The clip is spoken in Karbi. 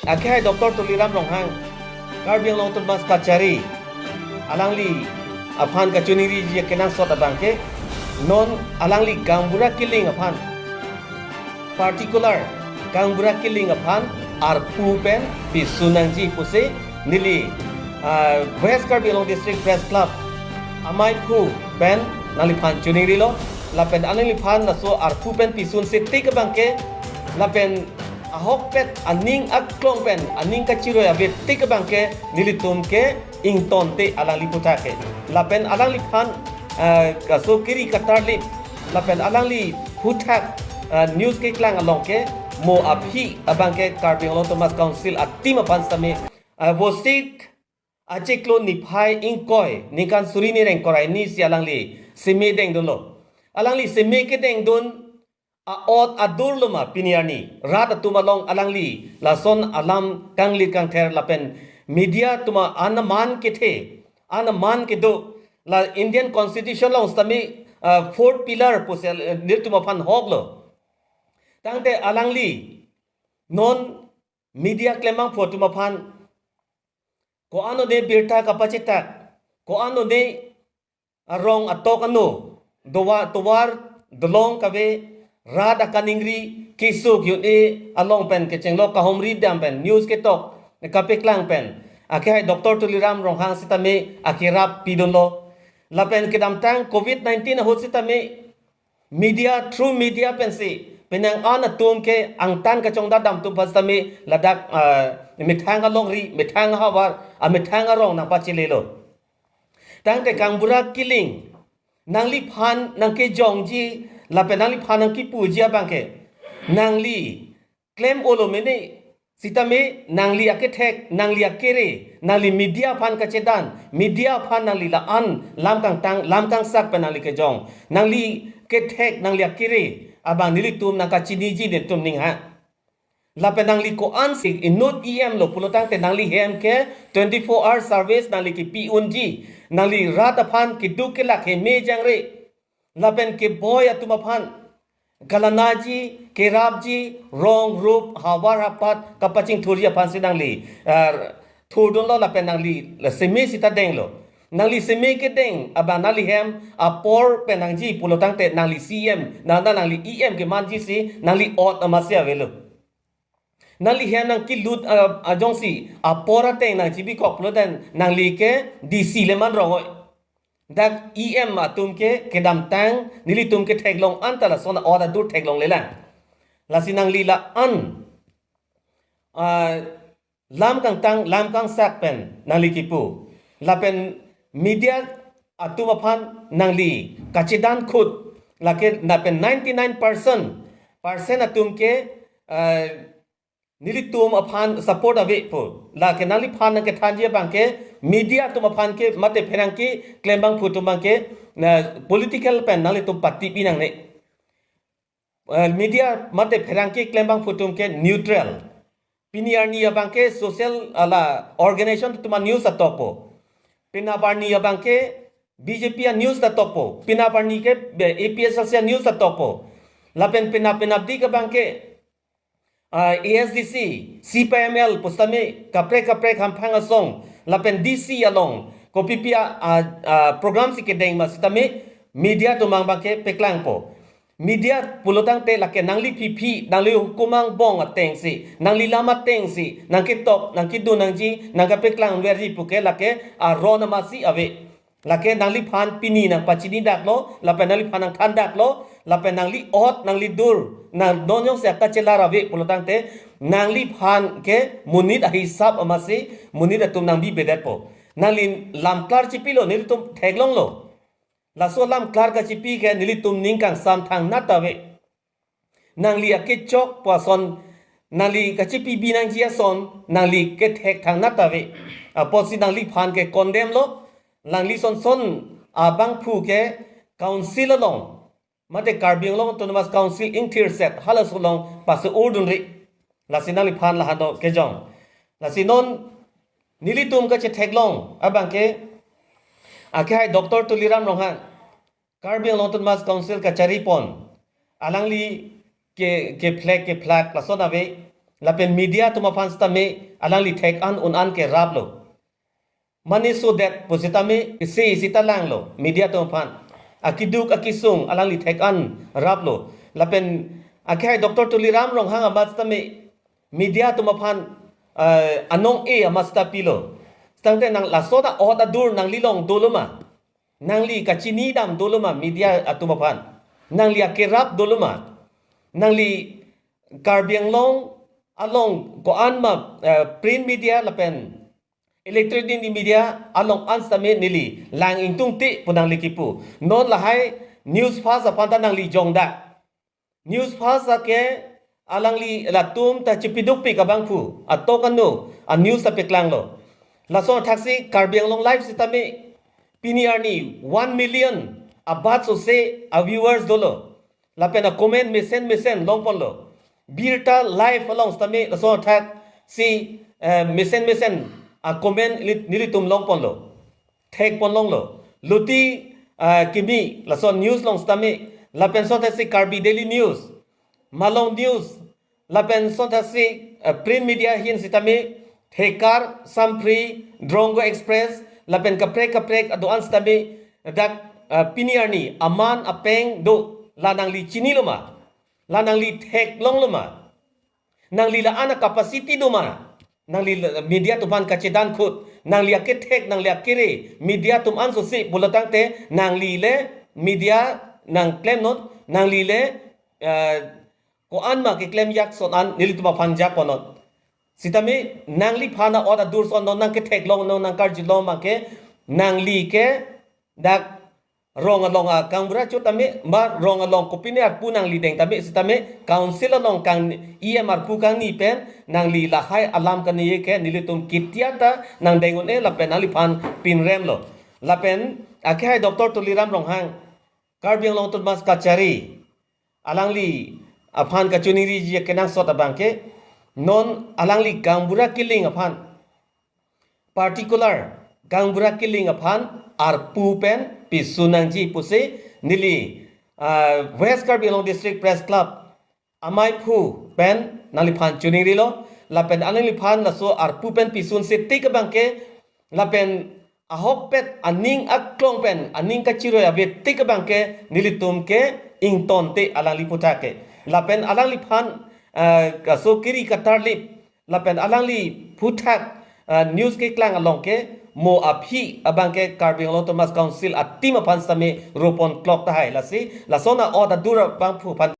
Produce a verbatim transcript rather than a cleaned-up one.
Akhai Doctor Tuliram Ronghang, Karbi Anglong Autonomous Kachari, alangli aphan kachiningriji kenangsot abangke, non alangli gaonbura kiling aphan, particular gaonbura kiling aphan arpu pen pisun nangji pusi neli, ah, West Karbi Anglong District Press Club amaiphu pen nangliphan chiningrilo, lapen alangliphan laso arpu pen pisunsi tik abangke, lapen ahokpet aning aklong pen aning kachiroi ave tik abangke nelitum ke ingtonte alangli aphuthak ke. Lapen alangliphan, ah, kaso kiri katarlip, lapen alangli aphuthak, ah, news keklang along ke mo aphi abangke Karbi Anglong Autonomous Council a-team aphan sitame, ah, Vosik achiklo niphai ingkoi ningkan suri ni rengkor arni si alangli seme dengdunlo. Alangli seme kedengdun a-ot adur loma pini arni rat atum along alangli lason alam kanglir kangther lapen media atum an aman kethe, an aman kedo, la Indian Constitution along sitame, ah, fourth pillar pusi, eh, nelitum aphan hoklo. Tangte alangli non media klembangphu atum aphan ko-an one birta kapachetak, ko-an one arong atok ano, dowa tovar dolong kave, rat akaningri, keso ki-un-e along pen kechenglo, kahumri dam pen news ketok kapeklang pen akhai Doctor Tuliram Ronghang sitame akerap pidunlo. Lapen kedamtang covid nineteen ahut sitame media, through media pensi penang an atum ke angtan kachongdat dam atum aphan sitame ladak, ah, methang alongri, methang ahavar, ah, methang arong nangpachelelo. Tangte gaonbura kiling, nangliphan nangkejongji lapen nangliphan nangkipuji abangke, nangli klem olo mene sitame nangli akethek, nangli akere, nangli media aphan kachedan, media aphan nangli la-an lam kangtang, lam kangsak pen nangli kejong, nangli kethek, nangli akere abang nelitum nangkachiniji nelitum ning ha. Lapen nangli ko-ansi inut E M lo pulo tangte nangli hem ke twenty-four hour service nangli kipi unji, nangli rat aphan keduk kelak heme jangre, lapen keboi atum aphan kalanaji, kerapji, rong rup, havar hapat kapachingthurji aphansi nangli, ah, thurdunlo lapen nangli la seme sita denglo. Nangli seme kedeng abang nangli hem apor pen nangji pulo tangte nangli C M, nang, nang, nangli E M kemanji si nangli ot amatsi avelo. Nangli hem nangkelut, ah, ajongsi apor ateng nangchibikok pulo tangte nangli ke D C le man rong oi. Dak E M atum ke kedamtang nelitum ketheklong anta lason a-ot adur theklonglelang. Lasi nangli la-an, ah, lam kangtang, lam kangsak pen nangli kipu. Lapen media atum aphan nangli kachedan khut, lake lapen ninety-nine percent, percent atum ke, ah, nelitum aphan support avepo. Lake nangliphan nangkethanji abangke media atum aphan ke mate pherangke klembangphu atum abangke, na political pen nanglitum party pi nangne. Eh, media mate pherangke klembangphu atum ke neutral. Pini arni abangke social ala organization atum a-news atokpo. Penap arni abangke B J P a-news atokpo. Penap arni ke be-, A P H L C a-news atokpo. Lapen penap penapdik abangke, ah, A S D C, C P I M L pusitame kaprek kaprek hamphang asong, lapen D C along, kopipi a, a, a, program si kedeng ma sitame media atum abangke peklangpo. Media pulo tangte lake nangli phiphi, nangli hukum angbong atengsi, nangli lam atengsi nangketok, nangkedun nangji, nangkapeklang verji puke lake aron amatsi ave. Lake nangliphan pini nangpachinidaklo, lapen nangliphan nangthandaklo, lapen nangli ot, nangli dur, nang non jongsi akachelar ave pulo tangte, nangliphan ke monit ahisap amatsi, monit atum nangbibe detpo. Nangli lam klar chipilo, nelitum theklonglo. Laso lam klar kachipi ke nelitum ning kangsam thangnat ave. Nangli akechok pu ason, nangli kachipi binangji ason, nangli kethek thangnat ave. Apotsi nangliphan ke condemn lo, nangli son son abangphu ke council along, mate Karbi Anglong Autonomous Council ingthirset halaso along pase-urdunri. Lasi nangliphan lahan do kejong. Lasi non nelitum kachetheklong abangke, akhai Doctor Tuliram Ronghang, Karbi Anglong Autonomous Council kacharipon, alangli ke, kephlek kephlak lason ave, Lapen media atum aphan sitame alangli thek an un an ke raplo. Mane sodet pusitame isi isi ta langlo media atum aphan. Akeduk akesung alangli thek an raplo. Lapen akhai Doctor Tuliram Ronghang amat sitame media atum aphan, eh, anong-e amat sita pilo. Sitangte nang laso ta ahut adur nangli along dolo ma? Nangli kachinidam dolo ma media atum aphan? Nangli akerap dolo ma? Nangli Karbi Anglong along ko-an ma, eh, print media lapen electronic media along an sitame neli lang ingtungte pu nangli kipu. Non lahai News First aphan ta nangli jongdak. News First ake alangli latum ta chepidukpik abangphu atok ano a news ta peklanglo. Lason athaksi Karbi Anglong Live sitame pini arni one million abat sose a viewers dolo. Lapen a comment mesen mesen longponlo. Birta Live along sitame lason athaksi, eh, mesen mesen a comment li-, nelitum longponlo. Thekpon longlo. Luti, ah, kimi lason news along sitame, lapen son athaksi Karbi Daily News, Malong News, lapen son athaksi, ah, print media ahin sitame Thekar, Samphri, Drongo Express, lapen kaprek kaprek ado-an sitame dak, ah, pini arni aman apeng do, la nangli chinilo ma? La nangli theklonglo ma? Nangli la-an a capacity do ma? Nangli la-, media atum aphan kachedan khut. Nangli akethek, nangli akere media atum an sose pulo tangte nangli le media nangklemnon, nangli le, eh, ko-an ma keklem yak son an nelitum aphan jakponnon. Sitame nangliphan ahut adur son non nangketheklong, non nangkarjulong ma ke, nangli ke dak rong along a kangbura chot tame, ba rong along kopine arpu nangli deng tame, sitame council along kang E M arpu kangni pen nangli lahai alam kani ke nelitum kitia ta nangdeng un-e lapen nangliphan pinremlo. Lapen akhai Doctor Tuliram Ronghang, Karbi Anglong Autonomous Kachari, alangli aphan kachoningriji kenangsot abang ke, non alangli kangbura kiling aphan, particular kangbura kiling aphan arpu pen pisun nangji pusi neli, ah, West Karbi Anglong District Press Club amaiphu pen nangliphan choningrilo, lapen alangliphan laso arpu pen pisunse tik abang ke, lapen ahokpet aning aklong pen aning kachiroi avetik abang ke nelitum ke ingtonte alangli aphuthak ke. Lapen alangliphan, ah, kaso kiri katarlip lapen alangli aphuthak, ah, news keklang along ke mo aphi abang ke Karbi Anglong Autonomous Council a team aphan sitame ropon klok tahai. Lasi lason ahut adur abangphu aphan